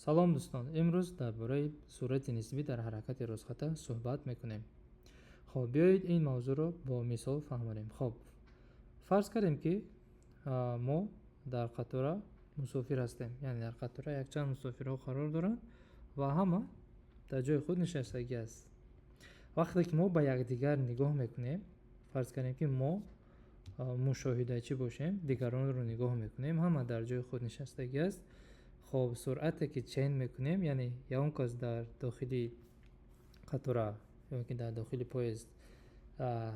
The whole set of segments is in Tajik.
Салом, дӯстон! Имрӯз дар бораи суръати нисбӣ дар ҳаракати ростхата суҳбат мекунем. Хоб, биёед, ин мавзӯъро бо мисол фаҳмонем. Хоб, фарз кардем, ки мо дар қатора мусофир ҳастем, яъне дар қатора якчанд мусофирҳо қарор доранд ва ҳама дар ҷои худ нишастагӣ аст. Вақте ки мо ба якдигар нигоҳ мекунем, фарз кардем, ки мо мушоҳидачӣ бошем, дигаронро нигоҳ мекунем, ҳама дар ҷои худ нишастагӣ аст. Хоб, суръате ки чен мекунем, яъне ягон кас дар дохили қатора ё ки дар дохили поезд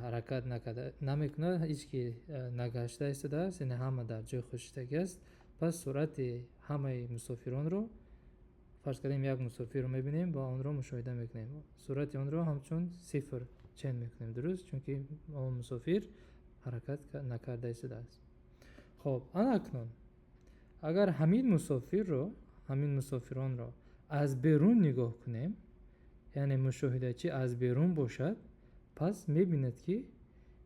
ҳаракат намекунад, ҳеҷ ки нагашта истодааст, яъне ҳама дар ҷои худ шиштагӣ аст. Пас суръати ҳамаи мусофиронро, фарз кардем, як мусофирро мебинем ва онро мушоҳида мекунем, суръати онро ҳамчун сифр чен мекунем, дуруст? Чунки он мусофир ҳаракат накарда истодааст. Хоб, ана акнун агар ҳамин мусофирро, ҳамин мусофиронро аз берун нигоҳ кунем, яъне мушоҳидачӣ аз берун бошад, пас мебинад, ки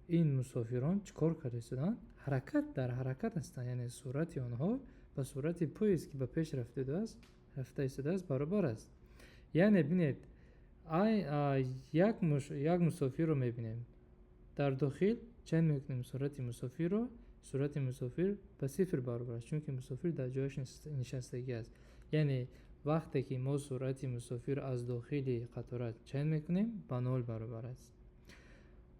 ин мусофирон чӣ кор карда истодаанд? Ҳаракат, дар ҳаракат ҳастанд, яъне суръати онҳо ба суръати поезд, ки ба пеш рафта истодааст, баробар аст. Яъне бинед, як мусофирро мебинем, дар дохил чен мекунем суръати мусофирро, суръати мусофир ба сифр баробар аст, чунки мусофир дар ҷояш нишастагӣ аст. Яъне вақте ки мо суръати мусофир аз дохили қатора чен мекунем, ба нол баробар аст.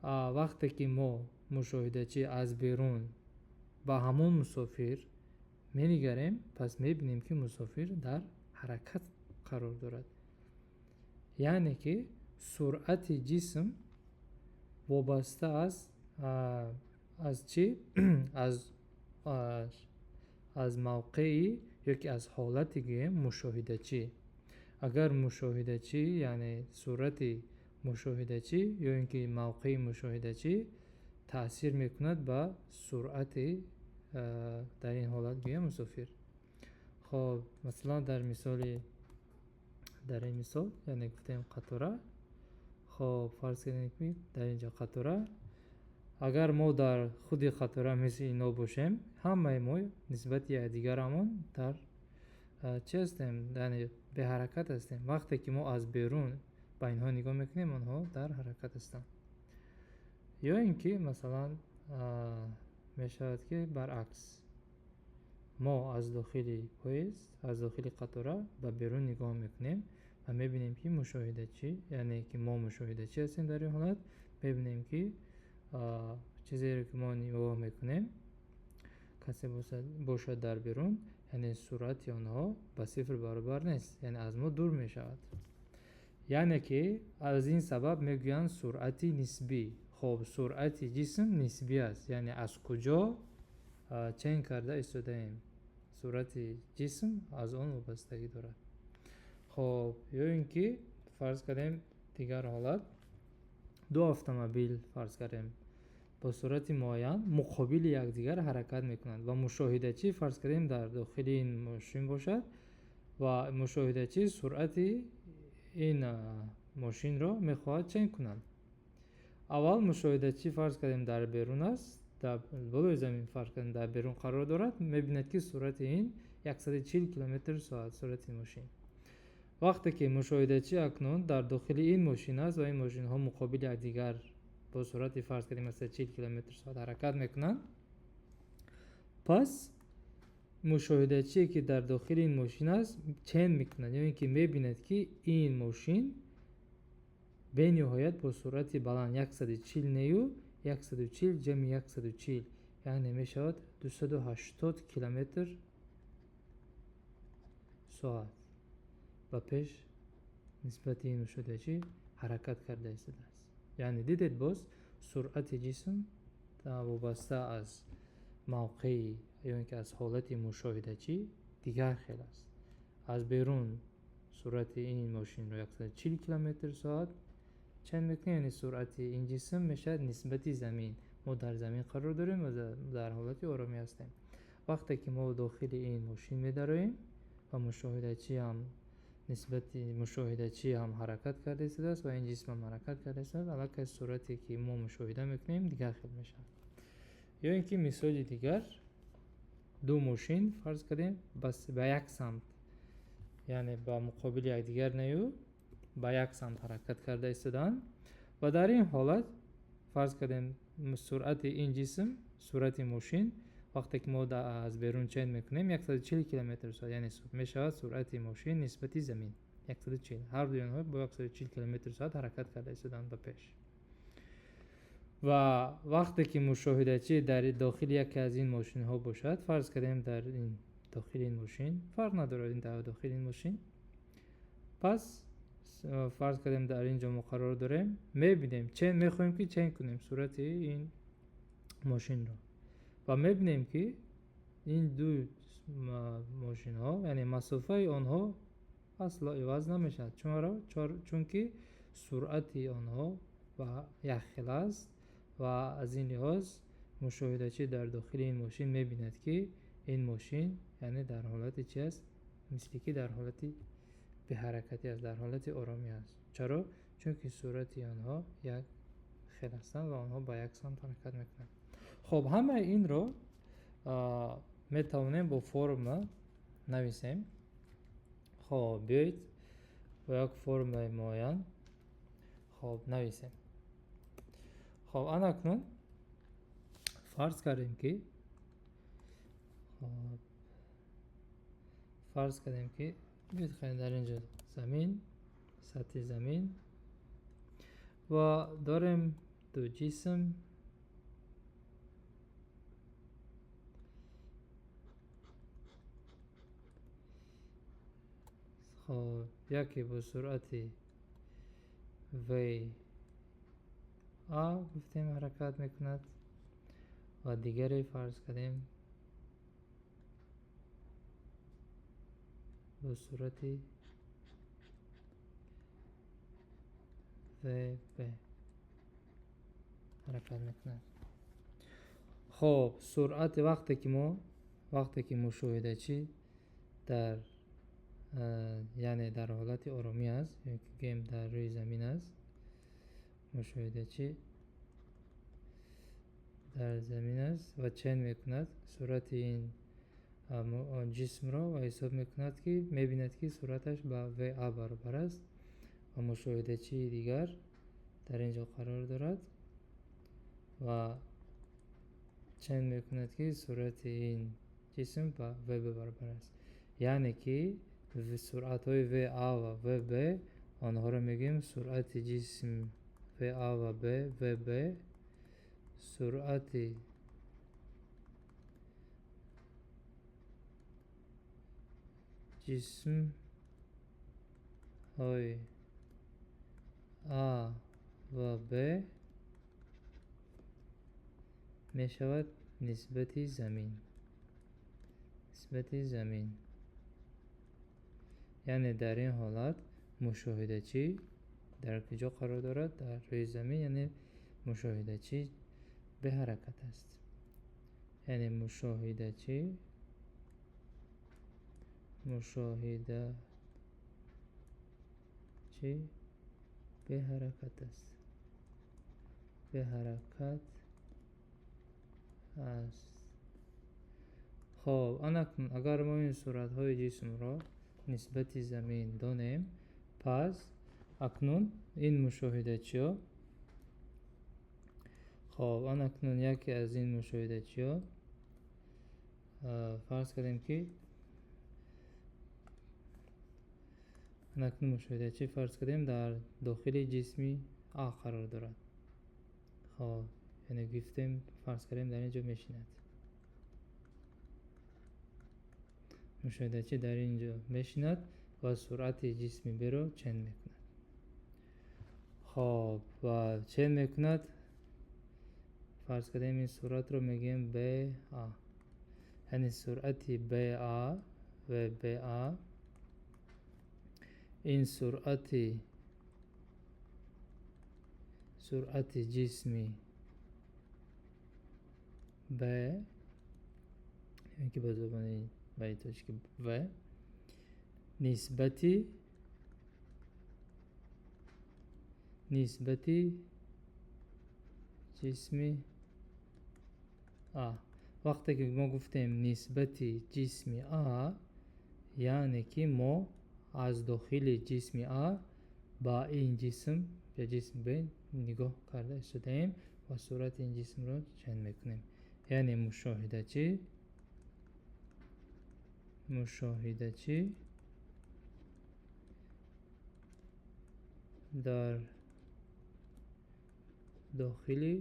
Вақте ки мо, мушоҳидачӣ, аз берун ба ҳамон мусофир менигарем, пас мебинем, ки мусофир дар ҳаракат қарор дорад. Яъне ки суръати ҷисм вобаста аст аз чӣ? Аз мавқеи ё ки аз ҳолати, гӯем, мушоҳидачӣ. Агар мушоҳидачӣ, яъне суръати мушоҳидачӣ ё ин ки мавқеи мушоҳидачӣ таъсир мекунад ба суръати, дар ин ҳолат, гӯем, мусофир. Хоб, масалан, дар ин мисол, яъне гуфтем, қатора. Хоб, фарз кунем, ки дар ин ҷо қатора. Агар мо дар худи қатора мисли ино бошем, ҳамаи мо нисбати якдигарамон дар чӣ ҳастем? Яъне беҳаракат ҳастем. Вақте ки мо аз берун ба инҳо нигоҳ мекунем, онҳо дар ҳаракат ҳастанд. Ё ин ки, масалан, мешавад, ки баръакс, мо аз дохили поезд, аз дохили қатора ба берун нигоҳ мекунем ва мебинем, ки мушоҳидачӣ, яъне ки мо мушоҳидачӣ ҳастем, дар ин ҳолат мебинем, ки чизеро, ки мо нигоҳ мекунем, касе бошад дар берун, яъне суръати онҳо ба сифр баробар нест, яъне аз мо дур мешавад. Яъне ки аз ин сабаб мегӯянд суръати нисбӣ. Хоб, суръати ҷисм нисбӣ аст, яъне аз куҷо чен карда истодаем, суръати ҷисм аз он вобастагӣ дорад. Хоб, ё ин ки, фарз кардем, дигар ҳолат: ду автомобил, фарз кардем, бо суръати муайян муқобили якдигар ҳаракат мекунанд ва мушоҳидачӣ, фарз кардем, дар дохили ин мошин бошад ва мушоҳидачӣ суръати ин мошинро мехоҳад чен кунад. Аввал мушоҳидачӣ, фарз кардем, дар берун аст, дар болои замин, фарз кардем, дар берун қарор дорад, мебинад, ки суръати ин 140 километр соат, суръати мошин. Вақте ки мушоҳидачӣ акнун дар дохили ин мошин аст ва ин мошинҳо муқобили якдигар бо суръати, фарз кардем, 140 километр соат ҳаракат мекунанд, пас мушоҳидачие, ки дар дохили ин мошин аст, чен мекунад ё ин ки мебинад, ки ин мошин бениҳоят бо суръати баланд, 140 нею, 140 ҷамъи 140, яъне мешавад 280 километр соат, ба пеш нисбати ин мушоҳидачӣ ҳаракат карда истодааст. Яъне дидед, боз суръати ҷисм вобаста аз мавқеи ё ин ки аз ҳолати мушоҳидачӣ дигар хел аст. Аз берун суръати ин мошинро 140 километр соат чен мекунем, яъне суръати ин ҷисм мешавад нисбати замин. Мо дар замин қарор дорем ва дар ҳолати оромӣ ҳастем. Вақте ки мо дохили ин мошин медароем ва мушоҳидачиам нисбати мушоҳидачӣ ҳам ҳаракат карда истодааст ва ин ҷисмам ҳаракат карда истодааст, аллакай суръате, ки мо мушоҳида мекунем, дигар хел мешавад. Ё ин ки мисоли дигар: ду мошин, фарз кардем, ба як самт. Яъне ба муқобили якдигар нею, ба як самт ҳаракат карда истодаанд. Ва дар ин ҳолат фарз кардем, суръати ин ҷисм, суръати мошин, вақте ки мо аз берун чен мекунем, 140 километр соат, яъне мешавад суръати мошин нисбати замин 140. Ҳар дуи онҳо бо 140 километр соат ҳаракат карда истодаанд ба пеш. Ва вақте ки мушоҳидачӣ дар дохили яке аз ин мошинҳо бошад, фарз кардем, дар ин дохили ин мошин, фарқ надорад, ин дар дохили ин мошин, пас фарз кардем, дар ин ҷо мо қарор дорем, мебинем, чен мехоҳем, ки чен кунем суръати ин мошинро, ва мебинем, ки ин ду мошинҳо, яъне масофаи онҳо асло иваз намешавад. Чаро? Чунки суръати онҳо ба якхел аст. Ва аз ин лиҳоз мушоҳидачӣ дар дохили ин мошин мебинад, ки ин мошин, яъне, дар ҳолати чи аст? Мисли ки дар ҳолати беҳаракатӣ аст, дар ҳолати оромӣ аст. Чаро? Чунки суръати онҳо як хел ҳастанд ва онҳо ба як самт ҳаракат мекунанд. Хоб, ҳамаи инро метавонем бо формула нависем. Хоб, биёед, бо як формулаи муайян, хоб, нависем. Хоб, ана акнун фарз кардем ки, хоб, фарз кардем ки, биёед, дар инҷо замин, сатҳи замин, ва дорем ду ҷисм. Хоб, яке бо суръати v а гуфтем ҳаракат мекунад ва дигаре, фарз кардем, бо суръати vb ҳаракат мекунад. Хоб, суръати вақте ки мушоҳидачӣ дар, яъне дар ҳолати оромӣ аст ё ки гӯем дар рӯи замин аст, мушоҳидачӣ дар замин аст ва чен мекунад суръати ин ҷисмро ва ҳисоб мекунад, ки мебинад, ки суръаташ ба va баробар аст, ва мушоҳидачии дигар дар ин ҷо қарор дорад ва чен мекунад, ки суръати ин ҷисм ба vb баробар аст. Яъне ки суръатҳои va ва vb, онҳоро мегӯем суръати ҷисм va ва vb, суръати ҷисмҳои а ва б мешавад нисбати замин, нисбати замин. Яъне дар ин ҳолат мушоҳидачӣ дар куҷо қарор дорад? Дар рӯи замин, яъне мушоҳидачӣ беҳаракат аст. Яъне мушоҳидачӣ беҳаракат аст, беҳаракат аст. Хоб, анакнун агар мо ин суръатҳои ҷисмро нисбати замин донем, пас акнун ин мушоҳидачиҳо, хоб, анакнун яке аз ин мушоҳидачиҳо, фарз кардем, ки анакнун мушоҳидачӣ, фарз кардем, дар дохили ҷисми а қарор дорад. Хоб, яъне гуфтем, фарз кардем, дар ин ҷо мешинад, мушоҳидачӣ дар ин ҷо мешинад ва суръати ҷисми б-ро чен мекунад. Хоб, ва чен мекунад, фарз кардем, ин суръатро мегӯем ба, яъне суръати ба vба, ин суръати ҷисми б, ки ба забони баи тоҷики в, нисбати ҷисми а. Вақте ки мо гуфтем нисбати ҷисми а, яъне ки мо Аз дохили ҷисми А ба ин ҷисм, ба ҷисми Б нигоҳ карда истодаем ва суръати ин ҷисмро чен мекунем. Яъне мушоҳидачӣ дар дохили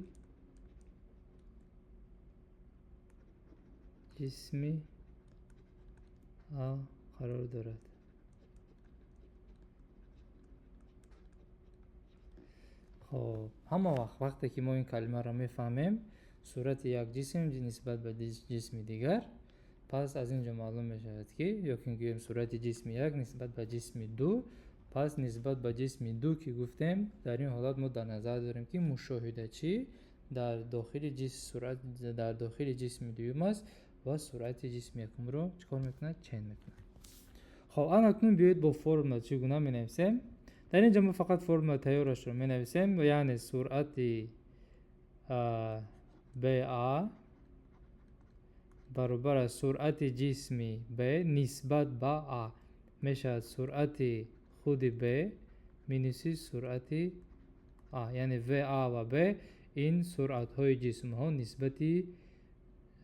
ҷисми А қарор дорад. Хоб, ҳама вақт вақте ки мо ин калимаро мефаҳмем, суръати як ҷисм нисбат ба ҷисми дигар, пас аз ин ҷо маълум мешавад ки, ё ки гӯем суръати ҷисми як нисбат ба ҷисми ду, пас нисбат ба ҷисми ду ки гуфтем, дар ин ҳолат мо дар назар дорем ки мушоҳидачӣ дар дохили ҷисм, суръат дар дохили ҷисми дуюм аст ва суръати ҷисми якумро чӣ кор мекунад? Чен мекунад. Хоб, ана акнун биёед бо формула чӣ гуна менависем. Дар ин ҷо мо фақат формула тайёрашро менависем, яъне суръати БА баробар аст суръати ҷисми Б нисбат ба А мешавад суръати худи Б минуси суръати А, яъне ВА ва Б ин суръатҳои ҷисмҳо нисбати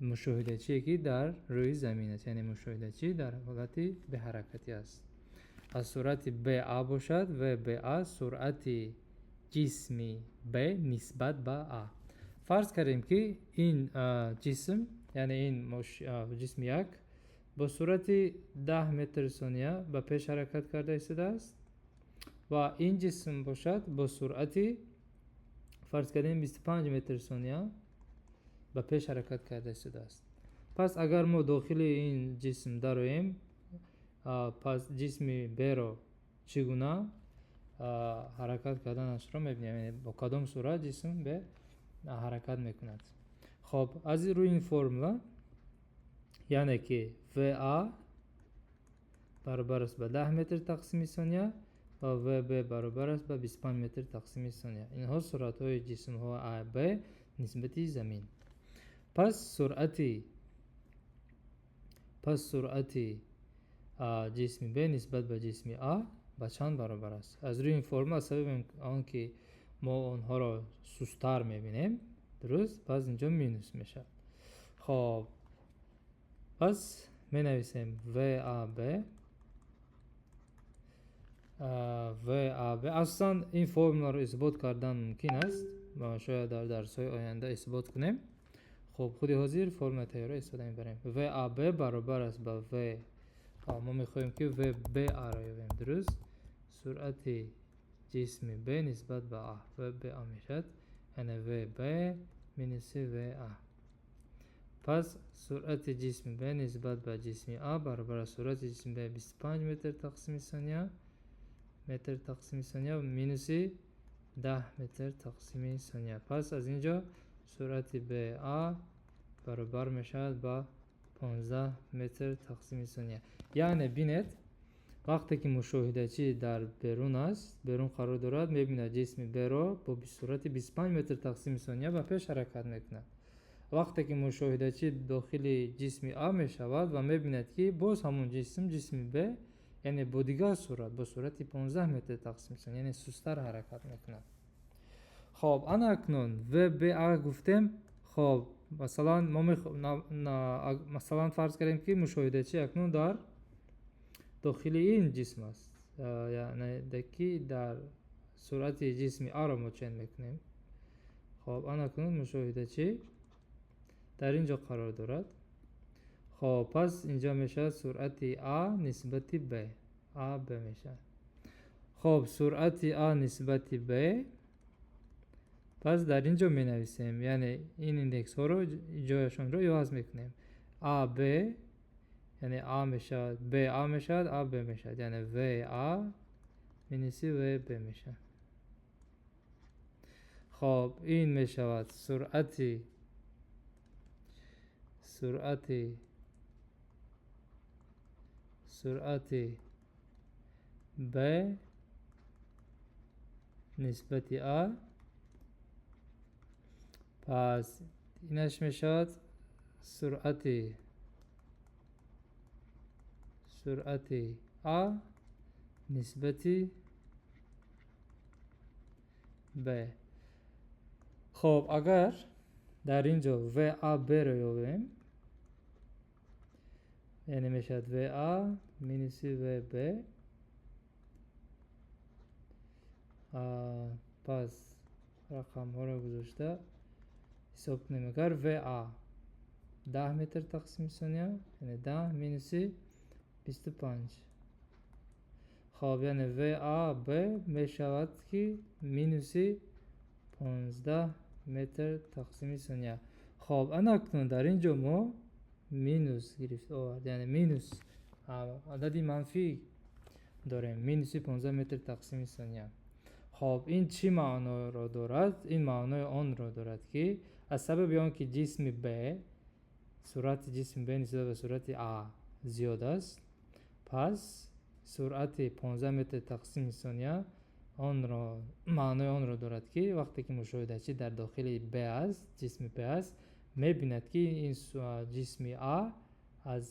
мушоҳидачие ки дар рӯи замин аст, яъне мушоҳидачӣ дар ҳолати беҳаракатӣ аст. Аз суръати БА бошад, ВБА суръати ҷисми Б нисбат ба А. Фарз кардем ки ин ҷисм, яъне ин ҷисми як бо суръати 10 метр сония ба пеш ҳаракат карда истодааст ва ин ҷисм бошад бо суръати фарз кардем 25 метр сония ба пеш ҳаракат карда истодааст. Пас агар мо дохили ин ҷисм дароем, пас ҷисми Б-ро чӣ гуна ҳаракат карданашро мебинем, яъне бо кадом суръат ҷисм Б ҳаракат мекунад. Хоб, аз рӯи ин формула, яъне ки ВА баробар аст ба 10 метр тақсими сония ва ВБ баробар аст ба 25 метр тақсими сония. Инҳо суръатҳои ҷисмҳо А, Б нисбати замин. Пас суръати ҷисми Б нисбат ба ҷисми А ба чанд баробар аст? Аз рӯи ин формула, сабаби он ки мо онҳоро сусттар мебинем, дуруст, пас инҷо минус мешавад. Хоб, пас менависем ВАБ, ВАБ. Асосан ин формуларо исбот кардан мумкин аст, шояд дар дарсҳои оянда исбот кунем. Хоб, худи ҳозир формулаи тайёрро истифода мебарем. ВАБ баробар аст ба В. Мо мехоҳем ки ВБА-ро ёбем, дуруст? Суръати ҷисми Б нисбат ба А, ВБА мешавад, яъне ВБ минуси ВА. Пас суръати ҷисми Б нисбат ба ҷисми А баробар аст суръати ҷисми Б 25 метр тақсими сония, метр тақсими сония минуси 10 метр тақсими сония. Пас аз ин ҷо суръати БА баробар мешавад ба 15 метр тақсими сония. Яъне бинед, вақте ки мушоҳидачӣ дар берун аст, берун қарор дорад, мебинад ҷисми Б-ро бо суръати 25 метр тақсими сония ба пеш ҳаракат мекунад. Вақте ки мушоҳидачӣ дохили ҷисми А мешавад ва мебинад ки боз ҳамон ҷисм, ҷисми Б, яъне бо дигар суръат, бо суръати 15 метр тақсими сония, яъне сусттар ҳаракат мекунад. Хоб, ана акнун ВБА гуфтем. Хоб, масалан, мо масалан фарз кардем ки мушоҳидачӣ акнун дар дохили ин ҷисм аст, яъне ки дар суръати ҷисми А-ро мо чен мекунем. Хоб, ана акнун мушоҳидачӣ дар ин ҷо қарор дорад. Хоб, пас инҷо мешавад суръати А нисбати Б, А Б мешавад. Хоб, суръати А нисбати Б, пас дар ин ҷо менависем, яъне ин индексҳоро ҷояшонро иваз мекунем. А Б, яъне А мешавад, Б А мешавад, А Б мешавад, яъне В А минуси В Б мешавад. Хоб, ин мешавад суръати Б нисбати А. Пас инаш мешавад суръати А нисбати Б. Хоб, агар дар ин ҷо ВАБ-ро ёбем, яъне мешавад ВА минуси ВБ, пас рақамҳоро гузошта ҳисоб кунем. Агар ВА 10 метр тақсими сония, яъне 10 минуси 25. Хоб, яъне ВАБ мешавад ки минуси 15 метр тақсими сония. Хоб, ана акнун дар ин ҷо мо минус гирифт овард, яъне минус адади манфӣ дорем, минуси 15 метр тақсими сония. Хоб, ин чӣ маъноро дорад? Ин маънои онро дорад, ки аз сабаби он ки ҷисми Б, суръати ҷисми Б нисбат ба суръати А зиёд аст, пас суръати 15 метр тақсими сония онро маънои онро дорад, ки вақте ки мушоҳидачӣ дар дохили Б аст, ҷисми Б аст, мебинад, ки ин ҷисми А аз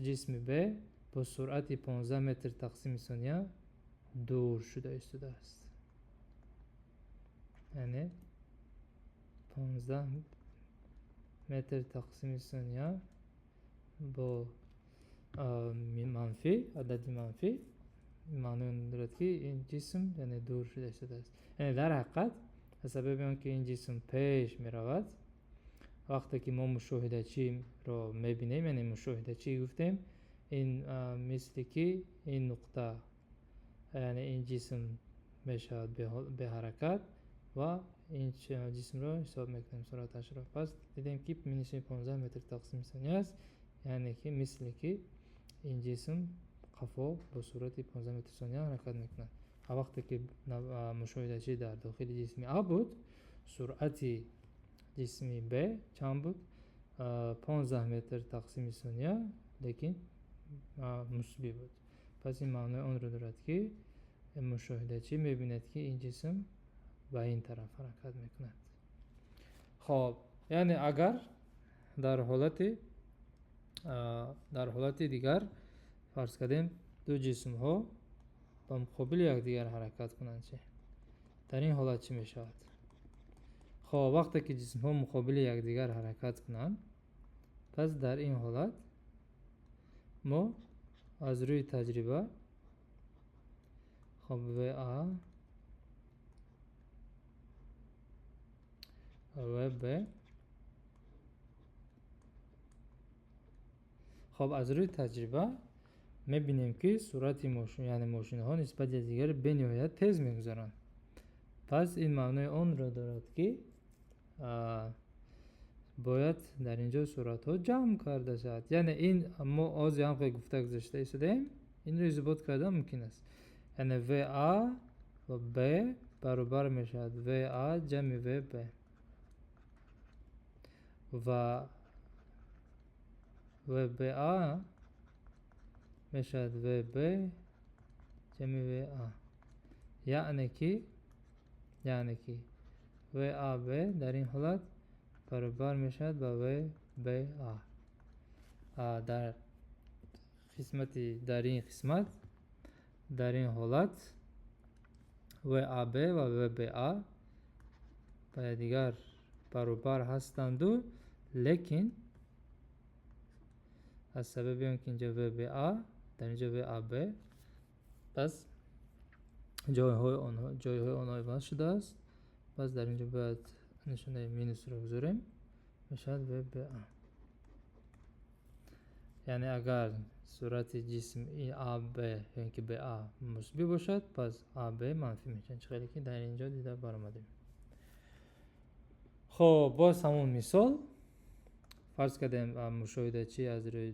ҷисми Б бо суръати 15 метр тақсими сония дур шуда истодааст. Яъне 15 метр тақсими сония бо манфӣ, адади манфӣ, маънои он дорад, ки ин ҷисм, яъне, дур шуда истодааст. Яъне дар ҳақиқат аз сабаби он ки ин ҷисм пеш меравад, вақте ки мо мушоҳидачиро мебинем, яъне мушоҳидачӣ гуфтем, ин мисли ки ин нуқта, яъне ин ҷисм мешавад беҳаракат ва ин ҷисмро ҳисоб мекунем суръаташро. Пас дидем, ки минуси 15 метр тақсими сония аст, яъне ки мисли ки ин ҷисм қафо бо суръати 15 метр сония ҳаракат мекунад. А вақте ки мушоҳидачӣ дар дохили ҷисми А буд, суръати ҷисми Б чанд буд? 15 метр тақсими сония, лекин мусбӣ буд. Пас ин маънои онро дорад, ки мушоҳидачӣ мебинад, ки ин ҷисм ба ин тараф ҳаракат мекунад. Хоб, яъне агар дар ҳолати дигар, фарз кардем, ду ҷисмҳо ба муқобили якдигар ҳаракат кунанд, чӣ? Дар ин ҳолат чӣ мешавад? Хоб, вақте ки ҷисмҳо муқобили якдигар ҳаракат кунанд, пас дар ин ҳолат мо аз рӯи таҷриба, хоб, ВА, ВБ, хоб, аз рӯи таҷриба мебинем, ки суръати мошин, яъне мошинҳо нисбати якдигар бениҳоят тез мегузаранд. Пас ин маънои онро дорад, ки бояд дар ин ҷо суръатҳо ҷамъ карда шавад. Яъне ин мо ҳозир ҳам хеле гуфта гузашта истодаем, инро исбот кардан мумкин аст. Яъне ВА ва Б баробар мешавад ВА ҷамъи ВБ ва ВБА мешавад ВБ ҷамъи ВА. Яъне ки ВАБ дар ин ҳолат баробар мешавад ба ВБА. Дар ин қисмат, дар ин ҳолат ВАБ ва ВБА ба якдигар баробар ҳастанду, лекин аз сабаби он ки инҷо ВБА, дар инҷо ВАБ, пас ҷойҳои онҳо иваз шудааст. Пас дар инҷо бояд нишонаи минусро гузорем, мешавад ВБА. Яъне агар суръати ҷисм АБ ё ин ки БА мусбӣ бошад, пас АБ манфӣ мешавад, чӣ хеле ки дар ин ҷо дида баромадем. Хоб, боз ҳамон мисол. Фарз кардем, мушоҳидачӣ аз рӯи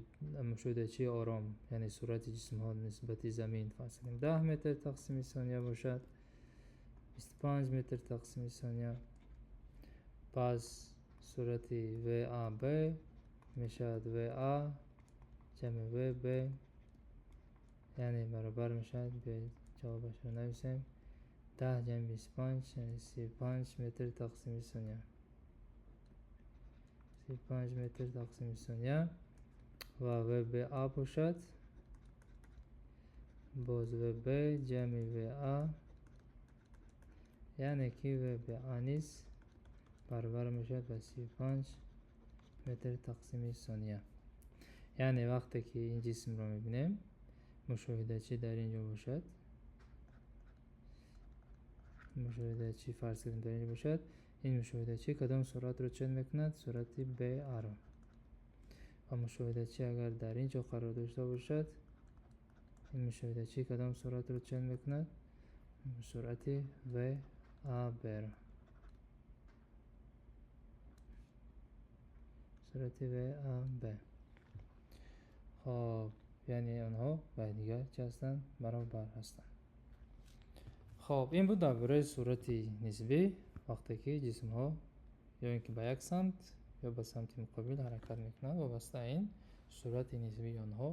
мушоҳидачии ором, яъне суръати ҷисмҳо нисбати замин, фарз кардем, 10 метр тақсими сония бошад, 25 метр тақсими сония, пас суръати ВАБ мешавад ВА ҷамъи ВБ, яъне баробар мешавад, биёед ҷавобашро нависем, 10 ҷамъи 25, яъне 35 метр тақсими сония, 35 метр тақсими сония. Ва ВБА бошад Боз ВБ ҷамъи ВА, яъне ки ВБА низ баробар мешавад ба 35 метр тақсими сония. Яъне вақте ки ин ҷисмро мебинем, мушоҳидачӣ дар ин ҷо бошад, мушоҳидачӣ фарз кардем дар ин ҷо бошад, ин мушоҳидачӣ кадом суръатро чен мекунад? Суръати БА-ро. Ва мушоҳидачӣ агар дар ин ҷо қарор дошта бошад, ин мушоҳидачӣ кадом суръатро чен мекунад? Суръати ВАБ-ро. Суръати ВАБ. Хоб, яъне онҳо ба якдигар чӣ ҳастанд? Баробар ҳастанд. Хоб, ин буд дар бораи суръати нисбӣ, вақте ки ҷисмҳо ё ин ки ба як самт ё ба самти муқобил ҳаракат мекунанд, вобаста ин суръати нисбии онҳо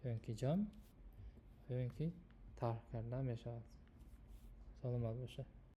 ё ин ки ҷамъ, ё ин ки тарҳ карда мешавад. Саломат бошед.